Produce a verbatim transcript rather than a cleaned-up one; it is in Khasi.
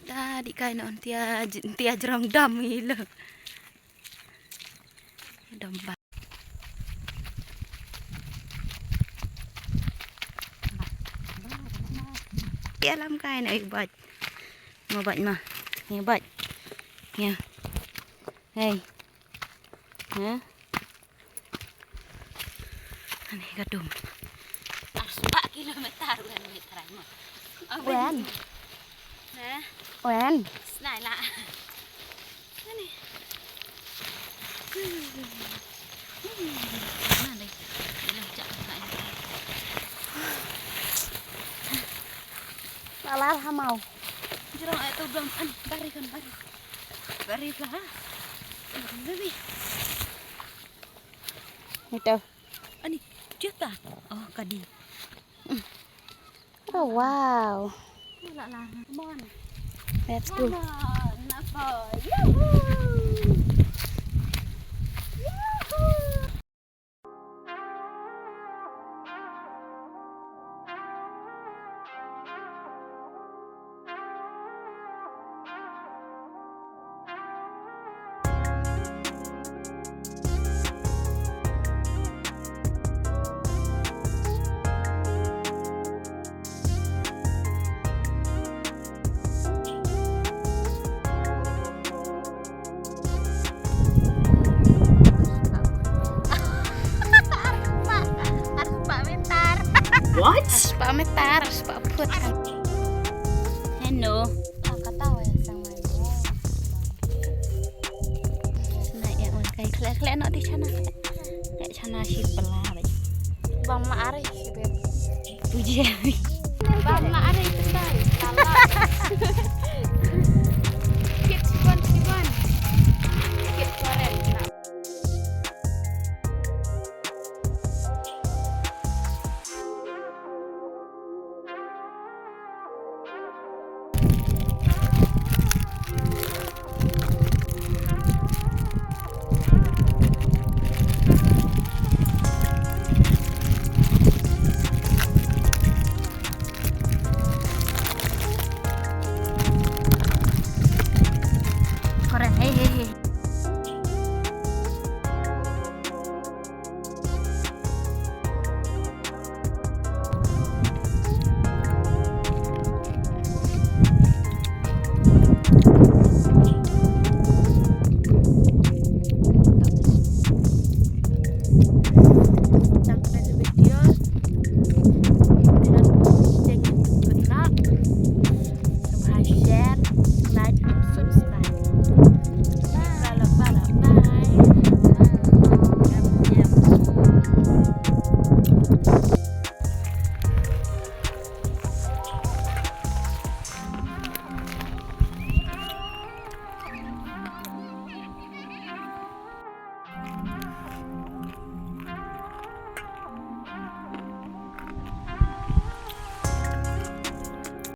Ta di kai no ntia j-, ntia jrong dam ilo. Dam ba. Tia lam kai no i baj. Mo baj ma. Ni baj. Ya. Hey. Ha? Ani ka dum. Arspah kilometer wan meter mo. Wan. Ha? Wan. Snai la. Ani. Mana dai? Ila cak snai. Lalar hamau. Jerang ai tu dum an bari kan bari. Bari ka ha. Baby. Ito. Ani, jeta. Oh, kadi. Oh, wow. Wala la. Come on. Let's go. Come on, Napa. Yahoo! Yahoo! Arspah, arspah meter. What? Arspah meter, arspah foot. Heno. Ah, kata wa ya sang mai. Sna ya wan kai khle khle no ti chana. Ya chana shi pela bai. Bang ma are shi bai. Puji. Bang ma are shi bai. Lala.